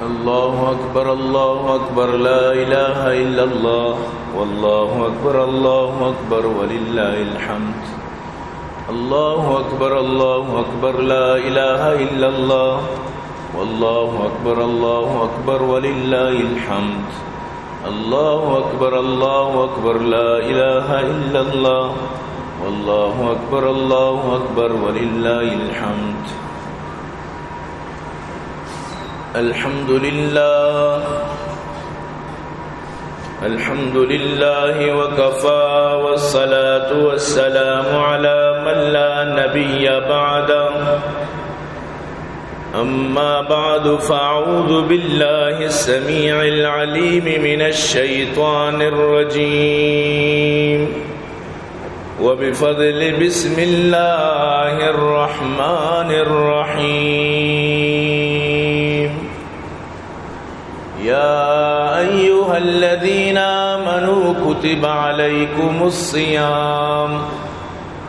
الله أكبر، الله أكبر، لا إله إلا الله، والله أكبر، الله أكبر، ولله الحمد. الله أكبر، الله أكبر، لا إله إلا الله، والله أكبر، الله أكبر، ولله الحمد. الله أكبر، الله أكبر، لا إله إلا الله، والله أكبر، الله أكبر، ولله الحمد. الحمد لله. الحمد لله وكفى، والصلاة والسلام على من لا نبي بعده. أما بعد، فأعوذ بالله السميع العليم من الشيطان الرجيم. وبفضل بسم الله الرحمن الرحيم. يا أيها الذين آمنوا كتب عليكم الصيام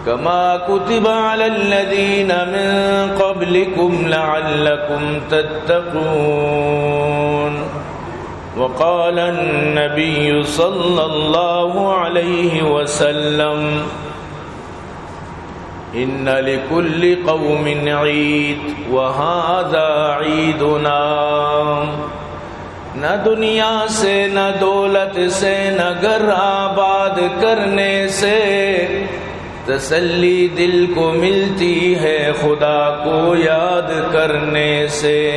كما كتب على الذين من قبلكم لعلكم تتقون. وقال النبي صلى الله عليه وسلم: إن لكل قوم عيد وهذا عيدنا. نہ دنیا سے، نہ دولت سے، نہ گھر آباد کرنے سے تسلی دل کو ملتی ہے خدا کو یاد کرنے سے.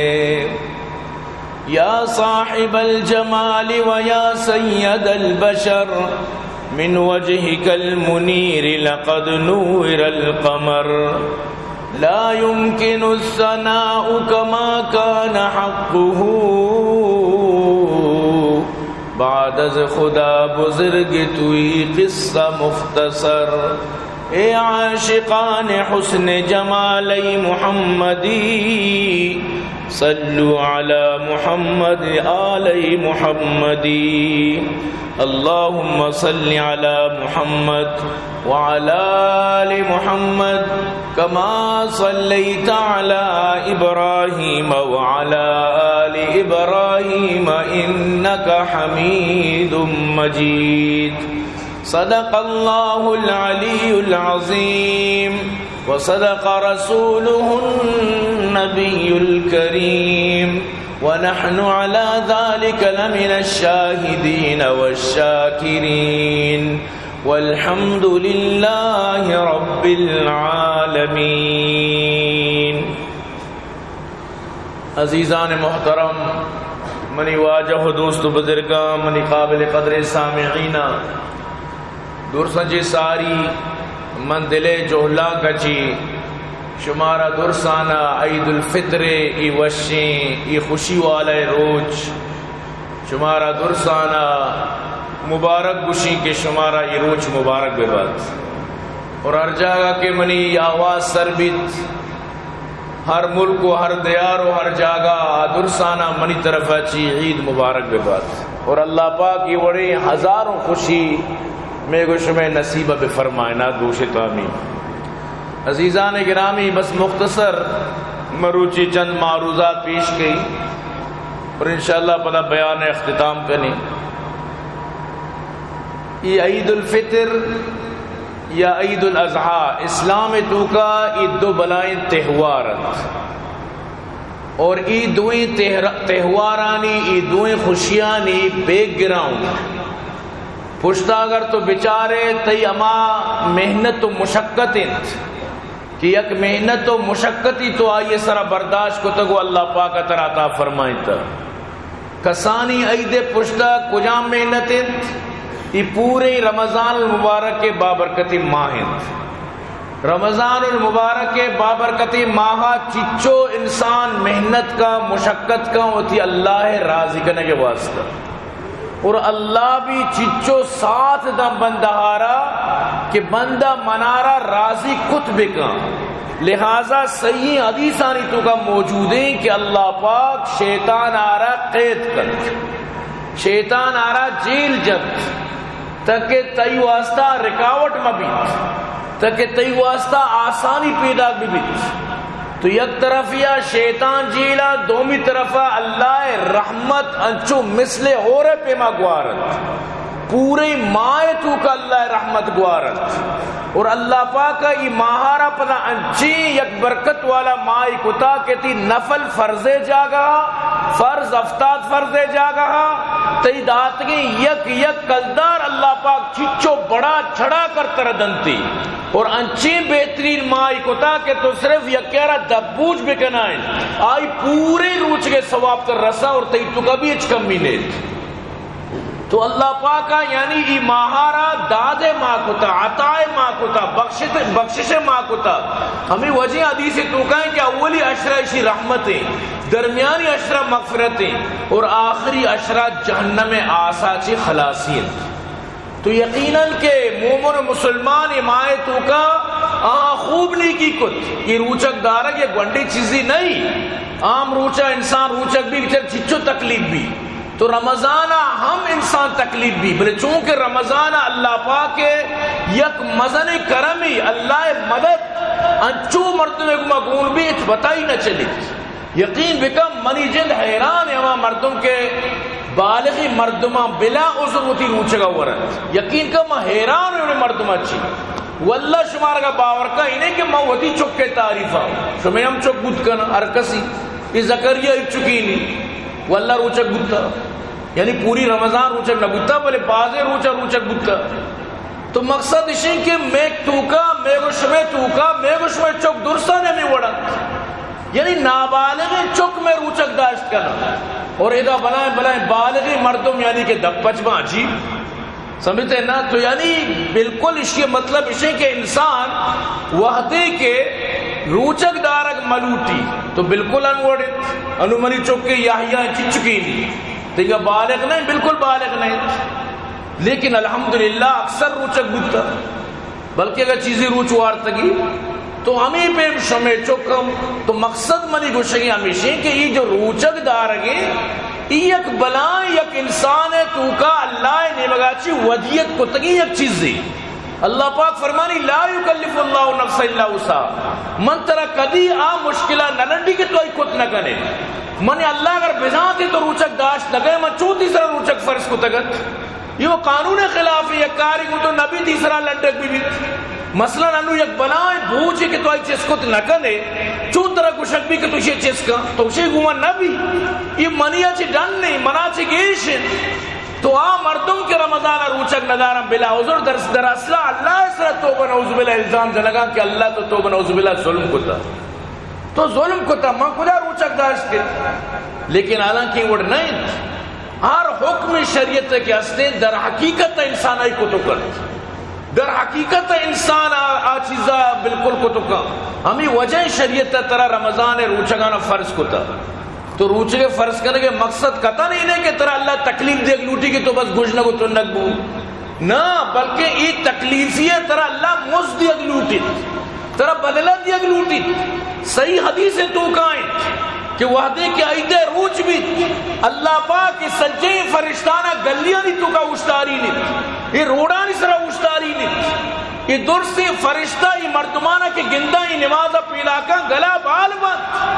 يا صاحب الجمال ويا سيد البشر، من وجهك المنير لقد نور القمر، لا يمكن الثناء كما كان حقه. بعد از خدا بزرگ توئی قصہ مختصر. اے عاشقان حسن جمال محمدی، صلوا علی محمد آل محمدی. اللهم صل على محمد وعلى آل محمد كما صليت على إبراهيم وعلى آل إبراهيم إنك حميد مجيد. صدق الله العلي العظيم وصدق رسوله النبي الكريم ونحن على ذلك لمن الشاهدين والشاكرين والحمد لله رب العالمين. عزیزان محترم، منی واجہ و دوست و بزرگاں، منی قابل قدر سامعیناں، درساں چہ ساری من دل ءِ جہلانک ءَ چہ شمارا درسانا عید الفطر ءِ اے وشیں، اے خوشی والائیں روچ، شمارا درسانا مبارک گوشیں کہ شمارا اے روچ مبارک بہ بات۔ اور ہر جاگہ کہ منی آواز سر بیت، ہر ملک و ہر دیار و ہر جاگہ آ درسانا منی طرفا چی عید مبارک بہ بات۔ اور اللہ پاک اے وڑیں ہزاروں خوشی مئے گو شمئے نصیب بہ فرمائینات، گوشت آمین۔ عزیزان گرامی، بس مختصر مروچی چند معروضات پیش کئی اور انشاءاللہ پدا بیان اختتام کنی۔ اے عید الفطر یا عید الاضحی اسلام توکا اے دو بلائیں تہوار انت۔ اور اے دوئیں تہر-، تہوارانی، اے دوئیں خوشیانی بیک گراؤنڈ پشتا اگر تو بچارے، تئی ہما محنت و مشقت انت کہ یک محنت و مشقتی تو آئی سرا برداشت کتگ و اللہ پاک ترا عطا فرمائینتگ۔ کسانی عید پشتا کجام محنت انت؟ اے پوریں رمضان المبارک ءِ بابرکتیں ماہ انت۔ رمضان المبارک ءِ بابرکتیں ماہا چچو انسان محنت کا، مشقت کا وتی اللہ ءِ راضی کنگ ءِ واسطہ۔ اور اللہ بھی چچو ساتھ داں بندہارا کہ بندہ منارا راضی کت بکن۔ لہذا صحیح حدیثانی توکا موجود ہیں کہ اللہ پاک شیطان آرا قید کنت، شیطان آرا جیل جنت، تاکہ تئی واسطہ رکاوٹ مہ بیت، تاکہ تئی واسطہ آسانی پیدا بہ بیت۔ تو یک طرفیا شیطان جیلا، دومی طرفا اللہ رحمت انچو مثل ہورے پیما گوارت۔ پورے ماہ توکا اللہ رحمت گوارت۔ اور اللہ پاک ای ماہارا پدا انچیں یک برکت والا ماہ کتا کہ تی نفل فرض جاگہ، فرض ہفتاد فرض جاگہ، تئی داتگیں یک یک کلدار اللہ پاک چچو بڑا چھڑا کر تر دنتی۔ اور انچیں بہترین ماہ کتا کہ تو صرف یکے را دبوج بکنائیں، آئی پورے روچ کے ثواب تر رسا اور تئی توکا بھی ہچ کمی نیت۔ تو اللہ پاکا یعنی ای ماہارا داد ماہ کتا، عطا ماہ کتا، بخشت، بخشش ماہ کتا۔ ہمیں وجہ حدیث توکا ہے کہ اولی عشرہ اشی رحمتیں، درمیانی عشرہ مغفرتیں اور آخری عشرہ جہنم آسا چی خلاصی انت۔ تو یقیناً کہ مومن و مسلمان ای ماہ توکا آہاں خوب نیکی کت۔ یہ روچک دارگ یہ گونڈی چیزی نہیں۔ عام روچا انسان روچک بھی بچار چچو تکلیف بھی۔ تو رمضان ہم انسان تکلیف بھی، بلے چونکہ رمضان اللہ پاک یک مزن کرمی، اللہ مدد، انچو مردم گما گون بھی ات پتہ ہی نہ چلی۔ یقین بکن، منی جند حیران ہے ہما مردم کہ بالغی مردماں بلا عذر وتی روچگا ورنت۔ یقین کن، من حیران ہوں انہیں مردماں چی۔ واللہ شمارگا باور کن، انہیں کہ من وتی چکے تعریفا، شمے ہم چک بوت کن، ہر کسی، یہ زکریا ہی چکی نہیں، واللہ روچک بوتا۔ یعنی پوری رمضان روچک نہ بوتا، بلے بازے روچا روچک بوتا۔ تو مقصد اشیں کہ مے توکا، مے گو شمے توکا، مے گو شمے چک درساں ہمے وڑا۔ یعنی نابالغیں چک مے روچک داشت کنا۔ اور ادا بلائیں بلائیں بالغیں مردم یعنی کہ دپ پچ باں عجیب۔ سمجھتے نا؟ تو یعنی بالکل اشی مطلب اشیں کہ انسان وہدے کہ روچک دارگ ملوٹی تو بالکل انوڑت۔ انو منی چکے یحییٰ چچکی نہیں۔ تیگا بالغ نہیں، بالکل بالغ نہیں۔ لیکن الحمدللہ اکثر روچک بوتا، بلکہ اگر چیزی روچ وارتگی تو ہمیں پیم شمے چکم۔ تو مقصد منی گوشگی ہمیشیں کہ ای جو روچک دارگے، ای یک بلائیں یک انسان ہے توکا اللہ نیمگا چی ودیت کتگی یک چیزی۔ اللہ پاک فرمانی، لا یکلف اللہ نفسا الا وسعها، من ترا کدی آ مشکلہ نہ لڈی کہ تو ای کت نہ کنے۔ من اللہ اگر بزانتے تو روچک داشت نہ کنے، من چون تیسرا روچک فرض کتگت؟ یہ وہ قانون خلاف ہے، یک کاری کو تو نبی تیسرا لڈک بھی بیت۔ مثلاً انو یک بلائیں بوجھے کہ تو آئی چست کت نہ کنے، چون ترا گوشگ بھی کہ تو شے چست کن، تو شے گوما نہ بھی۔ یہ منی چی ڈن نہیں، منا چی گیش ہے۔ تو آ مردم کہ رمضان روچک ندارن بلا عذر در، در اصلا اللہ سرا توبہ نعوذ باللہ الزام جنگا کہ اللہ تو توبہ نعوذ باللہ ظلم کتا۔ تو ظلم کتا، من کجا روچک داشت کت؟ لیکن حالانکہ وڑ نہ انت۔ ہر حکم شریعت کہ ہستیں در حقیقت انسان آئی کتو کنت۔ در حقیقت انسان آ، آ چیزا بالکل کتو کن۔ ہمیں وجہ شریعت ترا رمضان روچگانا فرض کتا۔ تو روچگے فرض کنگے مقصد قطعاً نہیں کہ ترا اللہ تکلیف دیگ لوٹی کہ تو بس گژنگ و تنگ بو۔ نہ، بلکہ ای تکلیفی ہے، ترا اللہ مزد دیگ لوٹیت، ترا بدلہ دیگ لوٹیت۔ صحیح حدیث توکا انت کہ وہدے کہ عید روچ بیت، اللہ پاک سجیں فرشتانا گلیانی توکا اوشتاری نیت، یہ روڈانی سرا اوشتاری نیت۔ یہ درسیں فرشتہ یہ مردمانا کہ گنداں یہ نمازا پیداکاں گلا بال بنت۔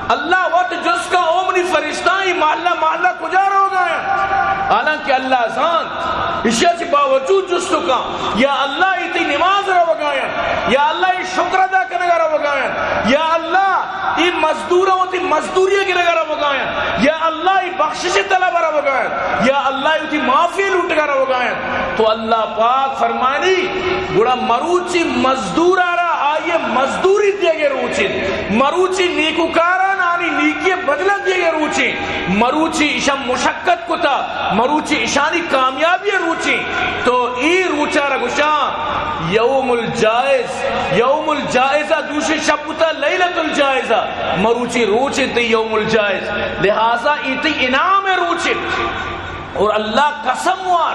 اللہ وت جست کا، او منی فرشتاں، یہ محلہ محلہ کجا روگا انت؟ حالانکہ اللہ زانت، اشیا چی باوجود جست کا، یا اللہ، یہ تئی نماز روگا انت، یا اللہ، یہ شکر ادا کنگا روگا انت، یا اللہ، یہ مزدور وتی مزدوری گرگا روگا انت، یا اللہ، یہ بخشش طلب روگا انت، یا اللہ، یہ وتی معافی لوٹگا روگا انت۔ تو اللہ پاک فرمانی، گڑا مروچی مزدورا را آئی مزدوری دیگے روچ انت، مروچی نیکوکاران آنی نیکی بدلہ دیگے روچ انت، مروچی اشان مشقت کتا، مروچی اشانی کامیابی روچ انت۔ تو ای روچا را گوشاں یوم الجائز، یوم الجائزہ، دوشی شب بوتا لیلۃ الجائزہ، مروچی روچ انت یوم الجائز، لہذا ای تئی انعام روچ انت۔ اور اللہ قسم وار،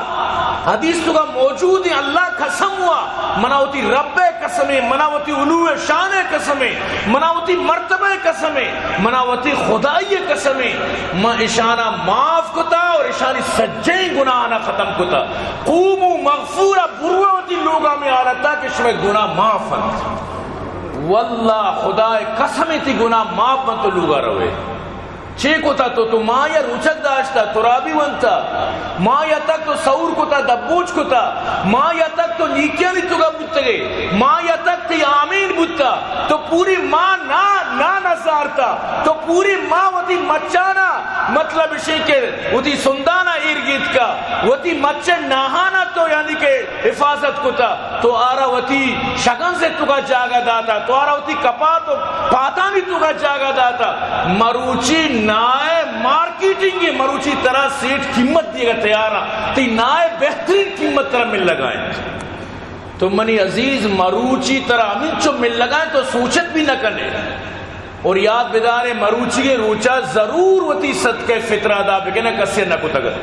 حدیث توکا موجود ہیں، اللہ قسم وار، منا وتی رب قسم ہے، منا وتی علو شان قسم ہے، منا وتی مرتبہ قسم ہے، منا وتی خدائی قسم ہے، من اشانا معاف کتا اور اشانی سجیں گناہانا ختم کتا۔ قوموا مغفورا، برو وتی لوگا میں حالتا کہ شمے گناہ معاف انت۔ واللہ، خدائے قسم، تئی گناہ معاف بنت، تو لوگا روئے۔ چے کتا تو؟ تو ماہ یا روچگ داشتا، ترابی ونتا، ماہ یا تک تو سحور کتا، دبوچ کتا، ماہ یا تک تو نیکیانی توکا بوتگے، ماہ یا تک تئی آمین بوتا، تو پوری ماہ نا، نا نزارتا، تو پوری ماہ وتی مچانا، مطلب اشی کہ وتی سندانا ایر گیتکا، وتی مچ ناہانا تو یعنی کہ حفاظت کتا، تو آرا وتی شگنز توکا جاگہ داتا، تو آرا وتی کپات و پاتانی توکا جاگہ داتا۔ مروچی نائے مارکیٹنگ، مروچی ترا سیٹھ قیمت دیگا تیارا، تئی نائے بہترین قیمت ترا مل لگائیں۔ تو منی عزیز، مروچی ترا ہمینچو مل لگائیں تو سوچت بھی نہ کنے۔ اور یاد بدارے، مروچی روچا ضرور وتی صدقہ فطر ادا بکنے، کسے نہ کتگت۔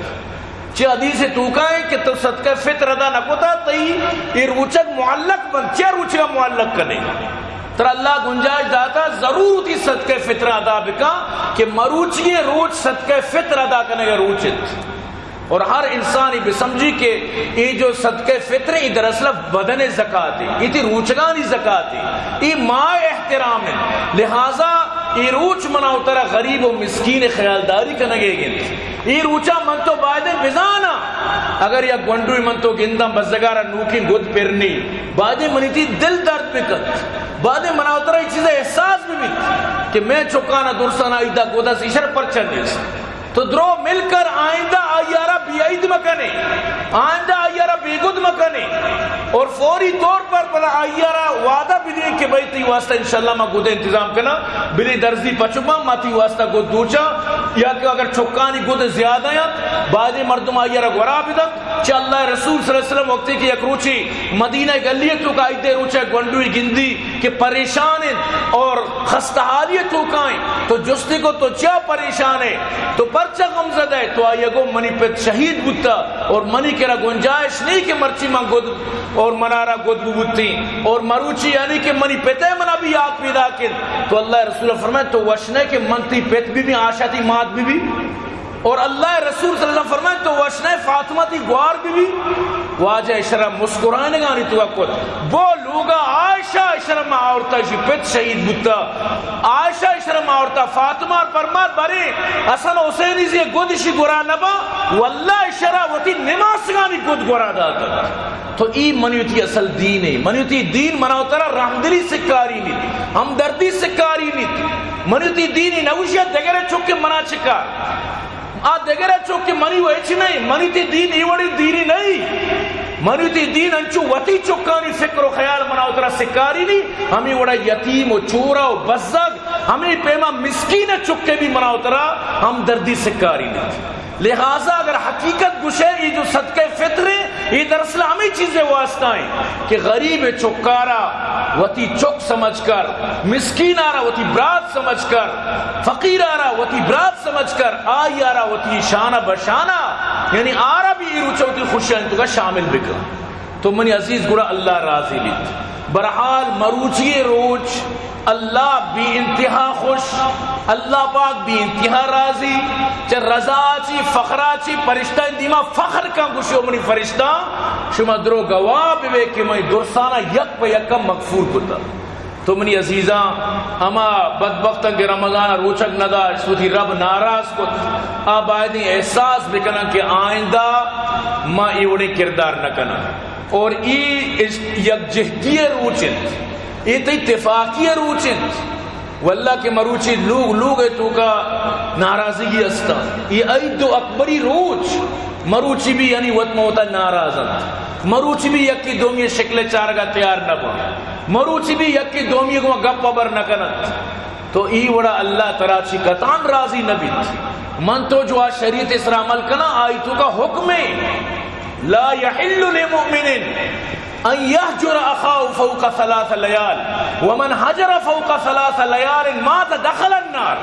چہ حدیث توکا ہے کہ تو صدقہ فطر ادا نہ کتا، تئی اے روچگ معلق بنت، چہ روچگا معلق کنے۔ ترا اللہ گنجائش داتا، ضرور وتی صدقہ فطر ادا بکا کہ مروچی روچ صدقہ فطر ادا کنگا روچ انت۔ اور ہر انسانی بسمجھی کہ اے جو صدقہ فطر ہے، اے دراصل بدن زکات ہے، اے تئی روچگانی زکات ہے، اے ماہ احترام ہے۔ لہذا اے روچ منا و ترا غریب و مسکین خیالداری کنگے گنت۔ اے روچا من تو بایدیں بزانا، اگر یک گونڈوی من تو گنداں بزگارا نوکیں گد پرنی، بایدیں منی تئی دل درد بکنت، بایدیں منا و ترا اے چیز احساس ببیت کہ میں چکانا درسانا عیدا گد است، ایشر پرچہ نیست۔ تو درو مل کر آئندہ آئی آرا بے عید مکنے، آئندہ آئی آرا بے گد مکنے، اور فوری طور پر پدا آئی آرا وعدہ بدے کہ بھئی تئی واسطہ انشاءاللہ ما گد انتظام کنا، بلے درزی پچ باں، ما تئی واسطہ گد دوچاں، یا کہ اگر چکانی گد زیادہ انت، بایدیں مردم آئی آرا گورا بدنت۔ چہ اللہ رسول صلی اللہ علیہ وسلم وقتی کہ یک روچی مدینہ گلی توکا عید روچا گونڈوی گندی کہ پریشان انت اور خستہ حالی توکا انت، تو جستی کو تو چیا پریشان ہے، تو پرچہ غمزدہ ہے؟ تو آئی گو منی پت شہید بوتا اور منی کرا گنجائش نہیں کہ مرچی من گد اور منارا گد بوتی اور مروچی یعنی کہ منی پت ہے منا بھی یاد پیدا کن۔ تو اللہ رسول فرمائے تو وشنے کہ من تئی پت بھی بھی آشا تئی مات بھی بھی۔ اور اللہ رسول صلی اللہ علیہ وسلم فرمائے تو وشنے فاطمہ تئی گوار بھی بھی۔ واجہ اشرا مسکرانگانی توکا کت۔ بو لوگا عائشہ اشرا ما آورتا، اشی پت شہید بوتا۔ عائشہ اشرا ما آورتا، فاطمہ فرمات برے حسن حسینی زی گد اشی گورا نبا، واللہ اشرا وتی نماسگانی گد گورا داتا۔ تو ای منی وتی اصل دین ہے۔ منی وتی دین منا و ترا رحمدلی سکاری نیت، ہمدردی سکاری نیت۔ منی وتی دین ای نوشی دگرے چکے منا چکار۔ آ دگرے چکے منی و ہچ نہیں۔ منی وتی دین ای وڑی دینی نہیں۔ منی وتی دین انچو وتی چکانی فکر و خیال منا و ترا سکاری نہیں۔ ہمیں وڑا یتیم و چورا و بزگ، ہمیں پیما مسکین چکے بھی منا و ترا ہمدردی سکاری نہیں۔ لہذا اگر حقیقت گشے، ای جو صدقہ فطر ہے، ای دراصل ہمیں چیزیں واسطہ ہیں کہ غریب چکارا وتی چک سمجھ کر، مسکینارا وتی برات سمجھ کر، فقیرارا وتی برات سمجھ کر، آئی آرا وتی شانہ بشانہ، یعنی آرا بھی ای روچہ وتی خوشیانی توکا شامل بکن۔ تو منی عزیز گڑا اللہ راضی بیت۔ بہرحال مروچی روچ اللہ بے انتہا خوش، اللہ پاک بے انتہا راضی، چہ رضا چی فخرا چی فرشتہ دیما فخر کن، گوشی او منی فرشتہ، شما درو گواہ ببے کہ منی درسانا یک پہ یکا مغفور کتا۔ تو منی عزیزاں، ہما بدبختاں کہ رمضان ء روچگ نہ داشت، وتی رب ناراض کت، آ بایدیں احساس بکناں کہ آئندہ ما اے وڑیں کردار نہ کناں۔ اور ای اش-، یکجہتی ء روچ انت، ای تئی تفاقی ء روچ انت۔ واللہ کہ مروچی لوگ لوگ ء توکا ناراضگی استاں، ای عید و اکبری روچ، مروچی بھی یعنی وت ما وتا ناراض انت، مروچی بھی یکی دومی شکل چارگا تیار نہ باں۔ مروچی بھی یکے دومی گوں گپ ہبر نہ کنت، تو ای وڑا اللہ ترا چی قطعاً راضی نہ بیت۔ من تو جو آ شریعت اسرا عمل کنا، آئی توکا حکم ہے، لا یحل لمؤمن ان یہجر اخاہ فوق ثلاث لیال، ومن ہجر فوق ثلاث لیال مات دخل النار۔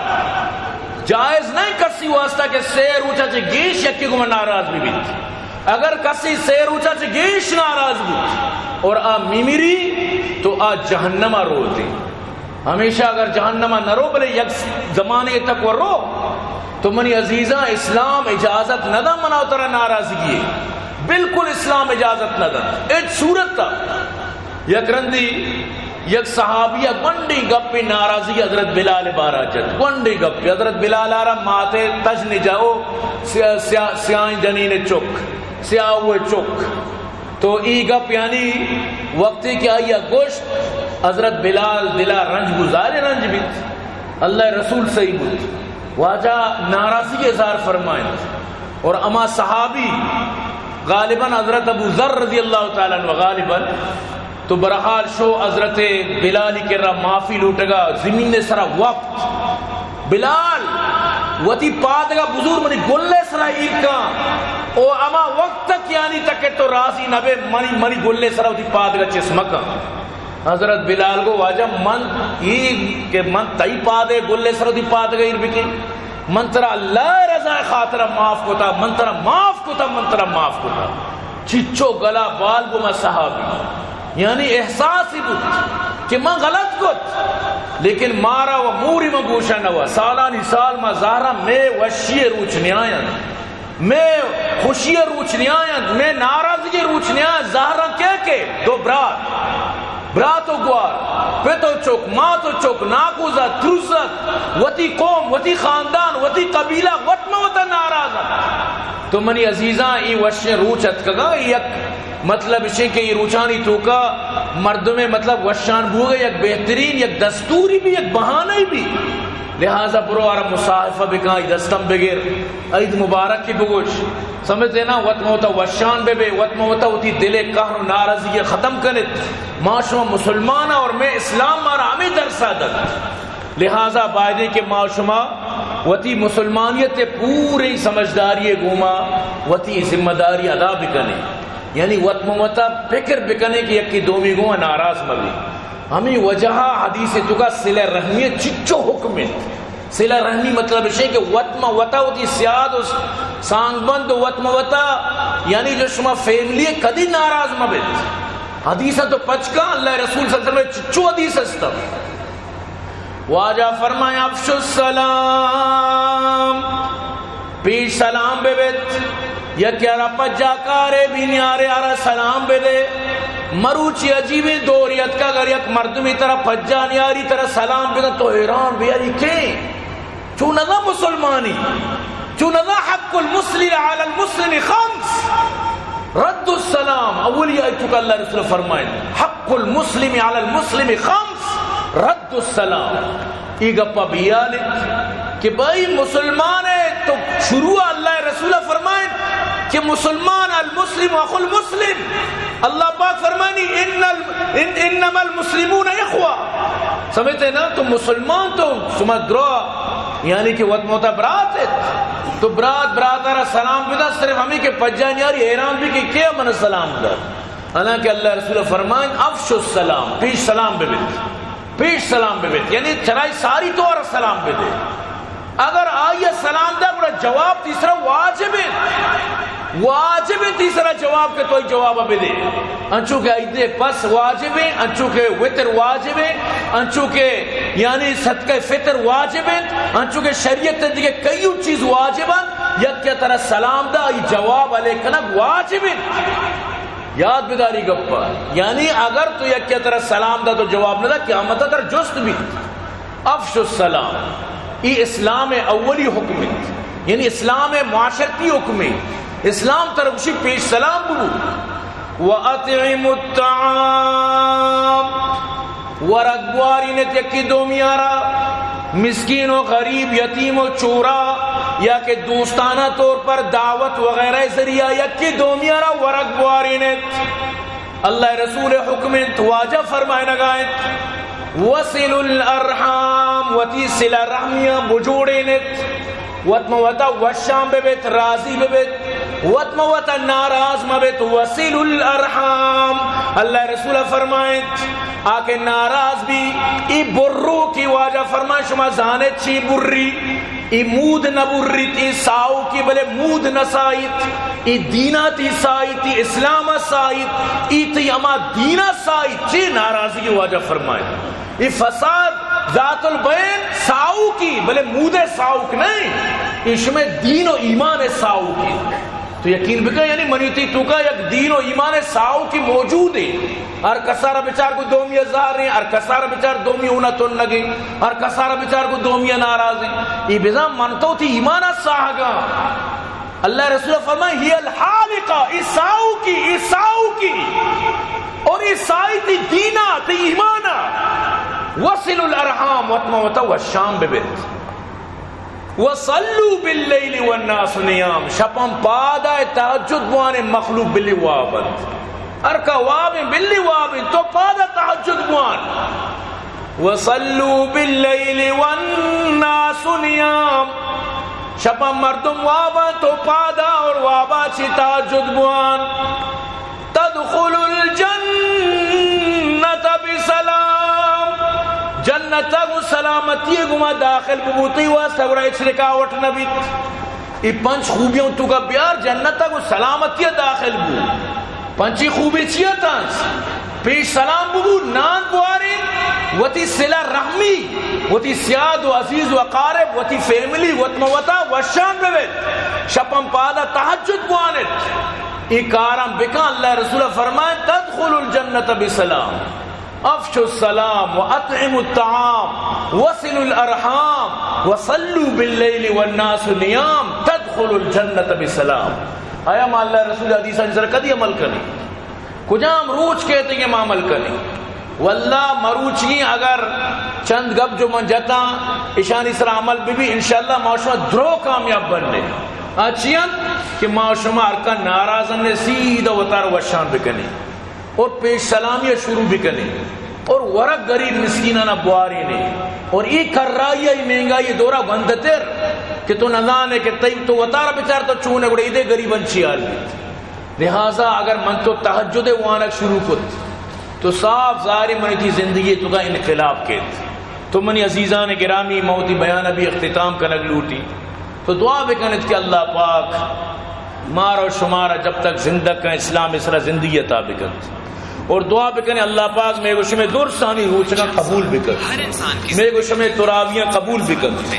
جائز نہیں کسی واسطہ کہ سے روچا چہ گیش یکے گوں ناراض بہ بیت۔ اگر کسی سے روچا چہ گیش ناراض بوت اور آ میمیری، تو آ جہنما روتے۔ ہمیشہ اگر جہنما نہ رو، بلے یک زمانے تک و رو، تو منی عزیزاں، اسلام اجازت نہ دا منا و ترا ناراضگی ہے۔ بالکل اسلام اجازت نہ دا۔ ہچ صورت تا۔ یک رندی یک صحابی ءَ گونڈیں گپے ناراضی حضرت بلال ءِ بارا جت۔ گونڈیں گپے حضرت بلال ءَ را مات ءِ تژن جاہ ءُ سیاہ، سیاہ، سیاہیں جنین ءِ چک، سیاہ ءِ چک۔ تو اے گپ یعنی وقتے کہ آئی ءَ گوشت، حضرت بلال دل ءَ رنج بوت، ظاہر رنج بیت۔ اللہ ءِ رسول صحیح بوت۔ واجہ ناراضی اظہار فرمائنت۔ اور ہما صحابی غالباً حضرت ابو ذر رضی اللہ تعالیٰ عنہ غالباً تو بہرحال شو حضرت بلال ءِ کرا معافی لوٹگا، زمین ءِ سرا وپت۔ بلال وتی پادگا بزور منی گل ءِ سرا ایر کن۔ او ہما وقت تک یعنی تک کہ تو راضی نہ بے منی، منی گل ءِ سرا وتی پادگا چست مکن۔ حضرت بلال گو واجہ من ای کہ من تئی پادے گل ءِ سرا وتی پادگا ایر بکیں۔ من ترا اللہ ءِ رضا ءِ خاطرا معاف کتا، من ترا معاف کتا، من ترا معاف کتا۔ چچو گلا بال بو ما صحابی۔ یعنی احساس ہی بوت کہ من غلط کت، لیکن مارا و موری من گوشا نوا۔ سالانی سال ما زہرا مے وشی روچ نیاین، مے خوشی روچ نیاین، مے ناراضگی روچ نیاین۔ زہرا کے کے دو برات، برات و گوار، پت و چک، مات و چک، ناکوزا، تروزت، وتی قوم، وتی خاندان، وتی قبیلہ، وت ما وتا ناراض ات۔ تو منی عزیزاں، ای وشیں روچ اتکگا، ای یک مطلب اشیں کہ ای روچانی توکا مردمے مطلب وشان بوگے یک بہترین، یک دستوری بھی، یک بہانہ بھی۔ لہذا برو آرا مصافحہ بکن، ای دستم بگر، عید مبارک کی بگوش۔ سمجھتے نا؟ وت موتا وشان بے بے، وت موتا وتی دل قہر و ناراضگی ختم کنت۔ ما شما مسلمان اور میں اسلام مارا ہمیں درسا دت۔ لہذا بایدیں کہ ما شما وتی مسلمانیت ءِ پوریں سمجھداری ءِ گوما وتی ذمہ داری ادا بکنیں، یعنی وت مہ وتا فکر بکنیں کہ یکے دومی گوما ناراض مہ بی۔ ہمیں وجہ ءَ حدیث ءِ توکا صلہ رحمی ءِ چچو حکم انت۔ صلہ رحمی مطلب اشیں کہ وت مہ وتا وتی سیاد و سانگ بند و وت مہ وتا، یعنی جو شما فیملی ءَ کدی ناراض مہ بیت۔ حدیث ءَ تو پچ کن، اللہ ءِ رسول صلی اللہ علیہ وسلم ءِ چچو حدیث است۔ واجہ فرمائے، افشوا السلام، پیش سلام بہ بیت۔ یکے ءَ را پجا کارے بی نیارے، آرا سلام بہ دے۔ مروچی عجیبیں دورے اتکگ، اگر یک مردمے ترا پجا نیاری، ترا سلام بہ دے، تو حیران بی، یاری کئے؟ چو نزاں مسلمانی، چو نزاں حق المسلم علی المسلم خمس، رد السلام۔ اولی آیت توکا اللہ ءِ رسول فرمائیں، حق المسلم علی المسلم خمس، رد السلام۔ ای گپا بیال انت کہ بھائی مسلمان ہے تو شروع اللہ ءِ رسول فرمائیں کہ مسلمان، المسلم اخو المسلم۔ اللہ پاک فرمانی، ان ال-، ان-، انما المسلمون اخوہ۔ سمجھتے نا؟ تو مسلمان تو شما درا، یعنی کہ وت موتا برات ہے۔ تو برات، برات ءَ را سلام بدا، صرف ہمیں کہ پجا نیاری حیران بی کہ کئے من سلام دا۔ حالانکہ اللہ ءِ رسول فرمائیں، افشوا السلام، پیش سلام بہ بیت، پیش سلام بہ بیت، یعنی چرائی ساری تو آرا سلام بہ دے۔ اگر آئی ءَ سلام دا، گڑا جواب تئی سرا واجب انت، واجب انت تئی سرا جواب کہ تو آئی جواب بہ دے۔ انچو کہ عید ءِ پس واجب انت، انچو کہ وتر واجب انت، انچو کہ یعنی صدقہ فطر واجب انت، انچو کہ شریعت ءِ دگہ کئی چیز واجب انت، یکے ترا سلام دا، آئی جواب علیہ کنگ واجب انت۔ یاد بداری گپا، یعنی اگر تو یکے ترا سلام دا تو جواب نہ دا، قیامت ترا جست بیت۔ افشوا السلام، ای اسلام ءِ اولی حکم انت، یعنی اسلام ءِ معاشرتی حکم انت۔ اسلام ترا گوشی پیش سلام بگو۔ واطعموا الطعام، ورگ بوارینت یکے دومی ءَ را، مسکین و غریب، یتیم و چورا، یا کہ دوستانہ طور پر دعوت وغیرہ ذریعہ یکے دومی ءَ را ورگ بوارینت۔ اللہ ءِ رسول ءِ حکم انت، واجہ فرمائنگا انت، وصلوا الارحام، وتی صلہ رحمیاں بجوڑینت، وت مہ وتا وشان بہ بیت، راضی بہ بیت، وت مہ وتا ناراض مہ بیت۔ وصلوا الارحام، اللہ ءِ رسول فرمائنت، آ کہ ناراض بی، ای برو کی واجہ فرمائے، شما زانت چی بری؟ ای مود نہ بریت، ای ساؤکی بلے مود نہ سائیت، ای دینا تی سائیت، ای اسلام سائیت، ای تی ہما دینا سائیت، چی ناراضگی واجہ فرمائے۔ ای فساد ذات البین ساؤکی بلے مود ساؤک نہیں، ای شمے دین و ایمان ساؤکی۔ تو یقین بکن، یعنی منی تی توکا یک دین و ایمان ساؤکی موجود ہے۔ ہر کسارا بچار کو دومی زاریں، ہر کسارا بچار دومی اونا تنگیں، ہر کسارا بچار کو دومی ناراضیں۔ اے بزاں من تو تئی ایمانا ساہگاں۔ اللہ رسول فرمائے، "ہی الحالقہ"، اے ساؤکی، اے ساؤکی۔ اور اے سائی تئی دینا، تئی ایمانا۔ "وصلوا الارحام"، وت ما وتا وشان ببیت۔ "وصلوا باللیل والناس نیام"، شپاں پادا تہجد بوانے، مخلوق بلی واب انت۔ ہر کا وابیں بلی وابیں، تو پادا تہجد بوان۔ "وصلوا باللیل والناس نیام"، شپاں مردم واباں تو پادا اور وابا چی تہجد بوان۔ "تدخل الجنت بسلام"، جنت گو سلامتی گما داخل ببوتی واسطہ گڑا ہچ رکاوٹ نہ بیت۔ اے پنچ خوبیاں تو کا بیار، جنت گو سلامتی داخل بو۔ پنچی خوبی چی اتاں؟ پیش سلام ببو، نان بوارے، وتی صلہ رحمی، وتی سیاد و عزیز و اقارب، وتی فیملی، وت ما وتا وشان ببیت۔ شپاں پادا تہجد بوانت۔ اے کاراں بکن، اللہ رسول فرمائے، "تدخل الجنت بسلام، افشوا السلام و اطعموا الطعام، وصلوا الارحام، وصلوا باللیل والناس نیام، تدخل الجنت بسلام"۔ آیا ما اللہ رسول حدیثانی سر کدی عمل کنیں؟ کجام روچ کہتے کہ ما عمل کنیں؟ واللہ مروچی اگر چند گپ جو من جتاں، اشانی سر عمل بی بی، انشاءاللہ ما شما درو کامیاب بننے۔ آ چی انت کہ ما شما ہر کا ناراض نے، سیدھا وتار وشان بکنیں اور پیش سلامی شروع بکنیں اور ورگ غریب مسکینانا بوارینے اور ای کرائی، ای مہنگائی دورا گندتر کہ تو نزانے کہ تئی تو وتارا بچار تو چونے گڑے ایدے غریبن چی حال بیت۔ لہذا اگر من تو تہجد وانگ شروع کت تو صاف ظاہر منی تئی زندگی تو کا انقلاب کیت۔ تو منی عزیزان گرامی، من وتی بیان ابھی اختتام کنگ لوٹی، تو دعا بکنت کہ اللہ پاک مارا و شمارا جب تک زندگ کن اسلام سرا زندگی عطا بکنت، اور دعا بکنے اللہ پاک مے گو شمے درسانی روچگاں قبول بکنت، مے گو شمے تراویاں قبول بکنت۔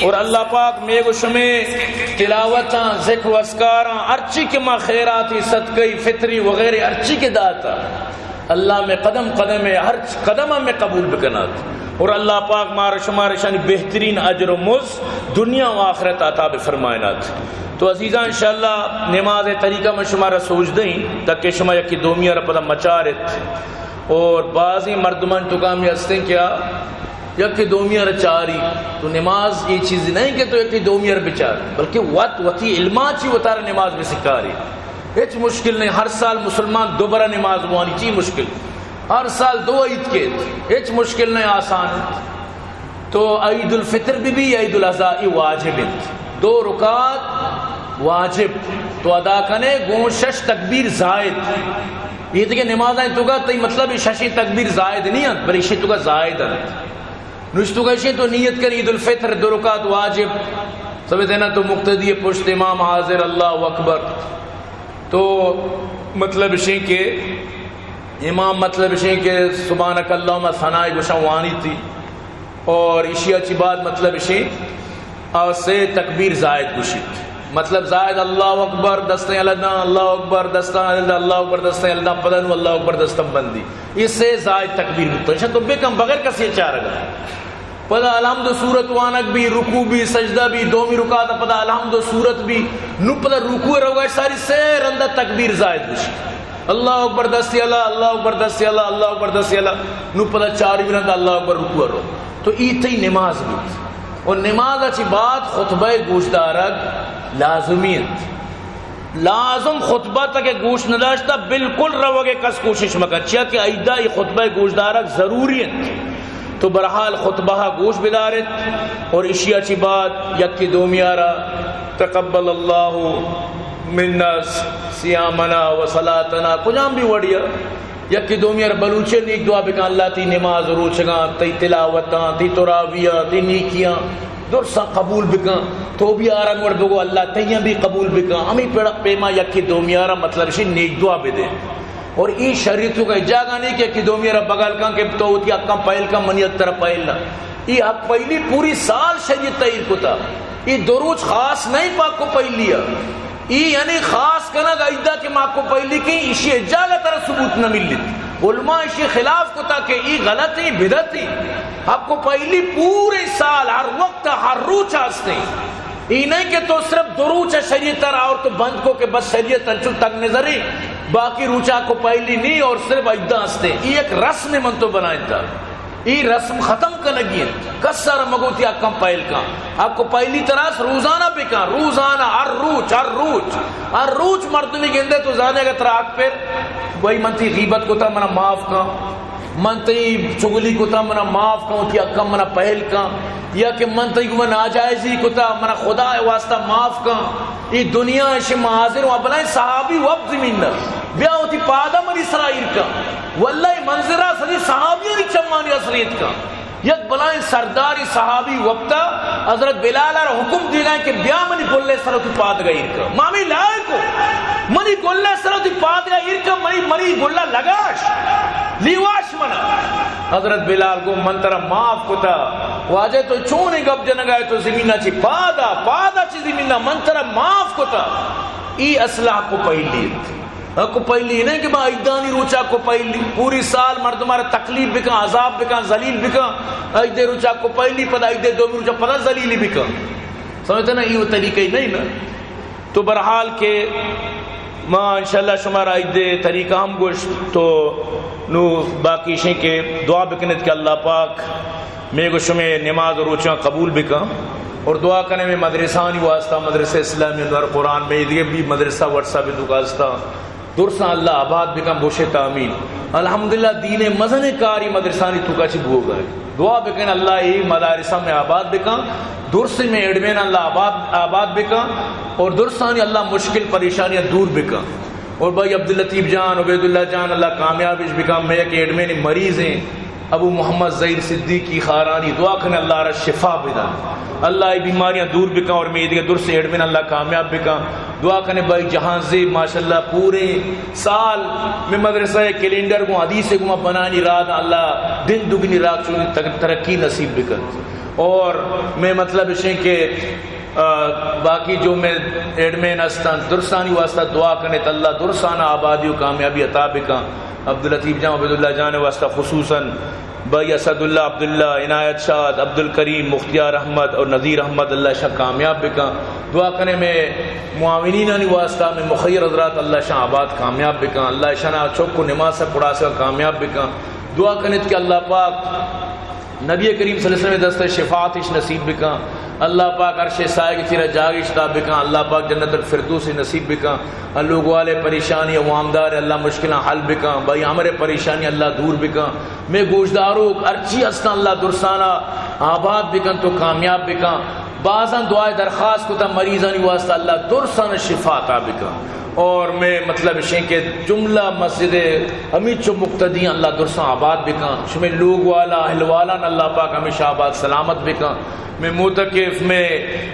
اور اللہ پاک مے گو شمے تلاوتاں، ذکر و اذکاراں، ہرچی کہ ما خیراتی، صدقہ، فطری وغیرہ ہرچی کہ داتا، اللہ مے قدم قدم، ہر قدم مے قبول بکنات۔ اور اللہ پاک مارا شمارا شانی بہترین اجر و مز دنیا و آخرت عطا بفرمائنات۔ تو عزیزان، انشاءاللہ نماز طریقہ من شمارا سوج دیں تاکہ شما یکی دومی را پدا مچارت۔ اور بعضی مردمان تو کامی ہستیں کیا یکے دومی ءَ را چاری، تو نماز اے چیز نہیں کہ تو یکے دومی ءَ را بچار، بلکہ وت وتی علما چی وتارا نماز بسکاری۔ ہچ مشکل نہیں، ہر سال مسلمان دوبارہ نماز وانی، چی مشکل؟ ہر سال دو عید کیت، ہچ مشکل نہیں، آسان انت۔ تو عید الفطر بی بی، عید الاضحی واجب انت۔ دو رکعت واجب تو ادا کنے، گوں شش تکبیر زائد۔ یہ دیگہ نمازاں تو کا تئی مطلب یہ ششیں تکبیر زائد نہیں انت، بلے اشی تو کا زائد انت۔ نوشتو گشیں تو نیت کن عید الفطر، دو رکعت واجب۔ سمجھتے نا؟ تو مقتدی پشت امام حاضر، اللہ اکبر۔ تو مطلب اشیں کہ امام مطلب اشیں کہ سبحانک اللہم ثنائی گوشاں وانی تھی۔ اور اشی اچی بعد مطلب اشیں آ سے تکبیر زائد گوشیت۔ مطلب زائد اللہ اکبر، دستیں الداں، اللہ اکبر، دستاں الداں، اللہ اکبر، دستیں الداں، پدا نو اللہ اکبر، دستاں بندی۔ یہ سے زائد تکبیر بوتا۔ ایشاں تو بکن بغیر کسی چارگا۔ پدا الحمد سورت وانگ بی، رکوع بی، سجدہ بی، دومی رکعت پدا الحمد سورت بی، نو پدا رکوع روگا، ساری سے رندا تکبیر زائد گوشی۔ اللہ اکبر دستی الا، اللہ اکبر دستی الا، اللہ اکبر دستی الا، نو پدا چاری رندا اللہ اکبر رکوع رو۔ تو ای تئی نماز بی۔ اور نماز چی بعد خطبہ گوش دارگ لازمی انت۔ لازم خطبہ تک گوش نداشتہ، بالکل روگ کس کوشش مکن، چیا کہ عیدہ ای خطبہ گوش دارگ ضروری انت۔ تو برحال خطبہ گوش بدارت اور اشیا چی بعد یکی دومیارا تقبل اللہ منا صیامنا و صلاتنا، کجام بھی وڑیا یکی دومی ءَ را بلوچی ءَ نیک دعا بکن، اللہ تئی نماز و روچگاں، تئی تلاوتاں، تئی تراویاں، تئی نیکیاں درساں قبول بکن۔ تو بھی آرگ وڑ بگو، اللہ تئیاں بھی قبول بکن۔ ہمیں پیڑا پیما یکی دومی ءَ را مطلب شی نیک دعا بدے۔ اور ای شریعت کا جاگہ نہیں کہ یکی دومی ءَ را بغل کن کہ تو وتی حقاں پہل کن، منی حق ترا پہل نہ۔ ای حق پہلی پوری سال شریعت تعین کتا۔ ای دو روچ خاص نہیں پاک کو پہلی ہے۔ ای یعنی خاص کنگ ایدا کہ ما کو پہلی کہیں، اشی جاگہ ترا ثبوت نہ ملیت۔ علماء اشی خلاف کتا کہ ای غلط ای، بدعت ای۔ حق و پہلی پورے سال ہر وقت ہر روچ ہستے۔ ای نہیں کہ تو صرف دو روچ شریعت را اور تو بند کو کہ بس شریعت انچو تک نظری، باقی روچ حق و پہلی نہیں اور صرف عیداں ہستے۔ ای ایک رسم من تو بنائیں تا۔ ای رسم ختم کنگی انت۔ کس سر مگو تی حقاں پہل کن۔ حق و پہلی تراس روزانہ بکن، روزانہ، ہر روچ، ہر روچ، ہر روچ مردمی گندے تو زانے اگر ترا حق پر، بھئی من تی غیبت کتا منا معاف کن، من تی چگلی کتا منا معاف کن، تی حقاں منا پہل کن، یا کہ من تی گو ناجائزی کتا منا خدا واسطہ معاف کن۔ ای دنیا اشی ما حاضر ہوں، بلائیں صحابی وقت زمین نہ، بیا وتی پادا منی سرا ایر کن۔ واللہ ای منظرہ سدی صحابیانی چمانی اثریت کن۔ یک بلائیں سرداری صحابی وقتا حضرت بلال ء را حکم دیگا کہ بیا منی گلے سر وتی پادگا ایر کن۔ ما ہمیں لائق ہو، منی گلے سر وتی پادگا ایر کن، منی، منی گلہ لگاش، لیواش منا۔ حضرت بلال گو من ترا معاف کتا۔ واجہ تو چونیں گپ جنگا ئے، تو زمینا چی پادا، پادا چی زمینا، من ترا معاف کتا۔ ای اصلاح کو پہلی انت۔ حق و پہلی نہیں کہ ما عیدانی روچا کو پہلی، پوری سال مردم را تکلیف بکن، عذاب بکن، ذلیل بکن، عید روچا کو پہلی، پدا عید دومی روچا پدا ذلیلی بکن۔ سمجھتے نا، یہ وہ طریقہ ہی نہیں نا۔ تو بہرحال کہ ما انشاءاللہ شما را عید طریقہ ہم گوشت، تو نو باقی شیں کہ دعا بکنت کہ اللہ پاک میں گو شمے نماز و روچاں قبول بکن، اور دعا کنے میں مدرسانی واسطہ، مدرسہ اسلامی انوار قرآن میں، دیگہ بھی مدرسہ واٹس ایپ تو کاستا درساں اللہ آباد بکن، بوشے تامین۔ الحمدللہ، دین مزن کاری مدرسانی توکا چی بوگا ہے۔ دعا بکن اللہ ای مدارساں میں آباد بکن، درس میں ایڈمین اللہ آباد، آباد بکن، اور درسانی اللہ مشکل پریشانیاں دور بکن۔ اور بھائی عبداللطیف جان، عبیداللہ جان، اللہ کامیابش بکن۔ میں ایک ایڈمین مریض ہیں، ابو محمد ظہیر صدیقی خارانی، دعا کنے اللہ را شفا بدن، اللہ ای بیماریاں دور بکن اور میں دیگہ درس ایڈمین اللہ کامیاب بکن۔ دعا کنے بھائی جہان زیب، ماشاءاللہ پورے سال میں مدرسہ کیلنڈر کو حدیث کو بنانی رات اللہ دن دگنی رات چونی تر-، ترقی نصیب بکن۔ اور میں مطلب اشیں کہ آ، باقی جو میں ایڈمین ہستن، درسانی واسطہ دعا کنے، اللہ درسانا آبادی و کامیابی عطا بکن۔ عبداللطیف جان، عبیداللہ جان واسطہ خصوصاً، بھائی اسداللہ عبداللہ، عنایت شاد، عبدالکریم، مختیار احمد اور نذیر احمد، اللہ شاہ کامیاب بکن۔ دعا کنے میں معاونینانی واسطہ، میں مخیر حضرات، اللہ شاہ آباد کامیاب بکن، اللہ شاہ چوک و نماز پڑھا سے کامیاب بکن۔ دعا کنت کہ اللہ پاک نبی کریم صلی اللہ علیہ وسلم دست شفاعتش نصیب بکن۔ اللہ پاک عرش سائے کی چیرا جاگش تا بکن۔ اللہ پاک جنت الفردوس نصیب بکن۔ لوگ والے پریشانی، وامدار، اللہ مشکلاں حل بکن۔ بھائی ہمارے پریشانی اللہ دور بکن۔ میں گوشداروک ہرچی ہستاں اللہ درسانا آباد بکن تو کامیاب بکن۔ بازاں دعائے درخواست کتا مریضانی واسطہ، اللہ درساں شفا عطا بکن۔ اور میں مطلب اشیں کہ جملہ مسجد ہمیچو مقتدی اللہ درساں آباد بکن، شمے لوگ والا، اہل والان اللہ پاک ہمیشہ آباد سلامت بکن۔ میں معتکف، میں،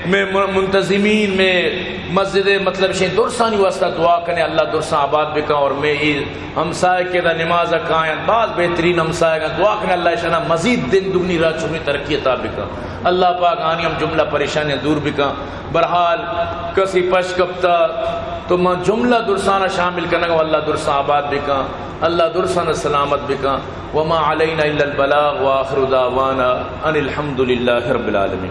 میں منتظمین، میں مسجد مطلب اشیں درسانی واسطہ دعا کنے، اللہ درساں آباد بکن۔ اور میں ای ہمسائے کہ دا نماز کاین، باز بہترین ہمسائے گا، دعا کنے اللہ شنا مزید دن دگنی رات چگنی ترقی عطا بکن۔ اللہ پاک آنی ہم جملہ پریشانیاں دور بکن۔ بہرحال کسی پش کپتا تو ما جملہ درسانا شامل کنگا، اللہ درساں آباد بکن، اللہ درسانا سلامت بکن۔ وما علینا الا البلاغ وآخر دعوانا ان الحمد للہ رب العالمین۔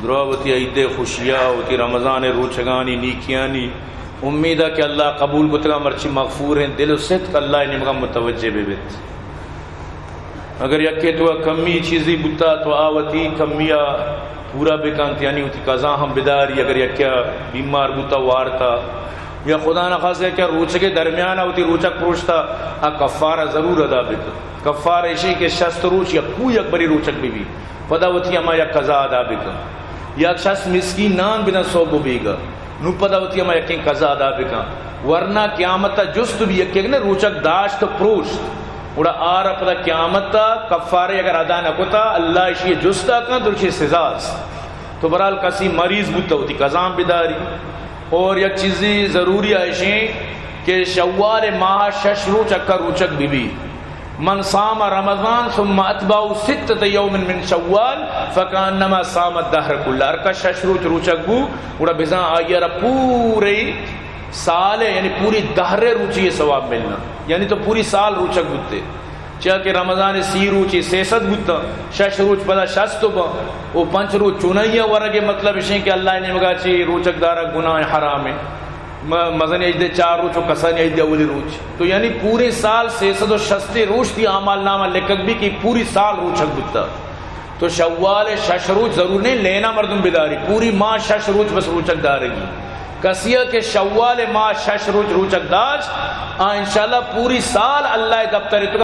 درا وتی عید خوشیا، وتی رمضان روچگانی نیکیانی امیدا کہ اللہ قبول کتگا، مرچی مغفور ہیں، دل و صدق اللہ نیمگا متوجہ ببیت۔ اگر یکے تو کمی چیزی بوتا تو آ وتی کمیا پورا بکنت، یعنی وتی قضا ہم بداری۔ اگر یکے بیمار بوتا وارتا، یا خدا نخواستہ کہ روچگے درمیان وتی روچگ پروشتا، آ کفارہ ضرور ادا بکن۔ کفارہ اشی کہ شست روچ یا کوئی یک بری روچگ بی بی، پدا وتی ہما یک قضا ادا بکن۔ یا شست مسکین نان بدن صبح و بیگا۔ نو پدا وتی ہما یکیں قضا ادا بکن، ورنہ قیامت ء جست بی یکے کہ نے روچگ داشت و پروشت، گڑا آرا پدا قیامت ء کفارے اگر ادا نہ کتا، اللہ اشی جستا کن تو اشی سزا است۔ تو برحال کسی مریض بوتا وتی قضا بداری۔ اور یک چیزی ضروری ایشیں کہ شوال ماہ شش روچ اکا روچگ بی بی۔ من صام رمضان ثم اتبعه ستة یوم من شوال فکأنما صام الدهر کله۔ ہر کس شش روچ روچگ بو، گڑا بزاں آئی ء را پورے سال ءِ، یعنی پوری دہر ءِ روچی ءِ ثواب ملنا، یعنی تو پوری سال روچگ بوتے۔ چیا کہ رمضان ءِ سی روچی سیصد بوتا، شش روچ پدا شست بہ، او پنچ روچ چونائی ءِ ورگ ءِ مطلب اشیں کہ اللہ ءِ نیمگا چی روچگ دارگ گناہ حرام ءِ۔ م-، مزن عید ءِ چار روچ و کسانی عید ءِ اولی روچ۔ تو یعنی پورے سال سیصد و شست روچ تئی اعمال نامہ لکھگ بی کہ پوری سال روچگ بوتا۔ تو شوال ءِ شش روچ ضرور نہیں لینا مردم بداری، پوری ماہ شش روچ بس روچگ دارگی۔ کسی کہ شوال ءِ ماہ شش روچ روچگ داشت، آ انشاءاللہ پوری سال اللہ ءِ دفتر ءِ تو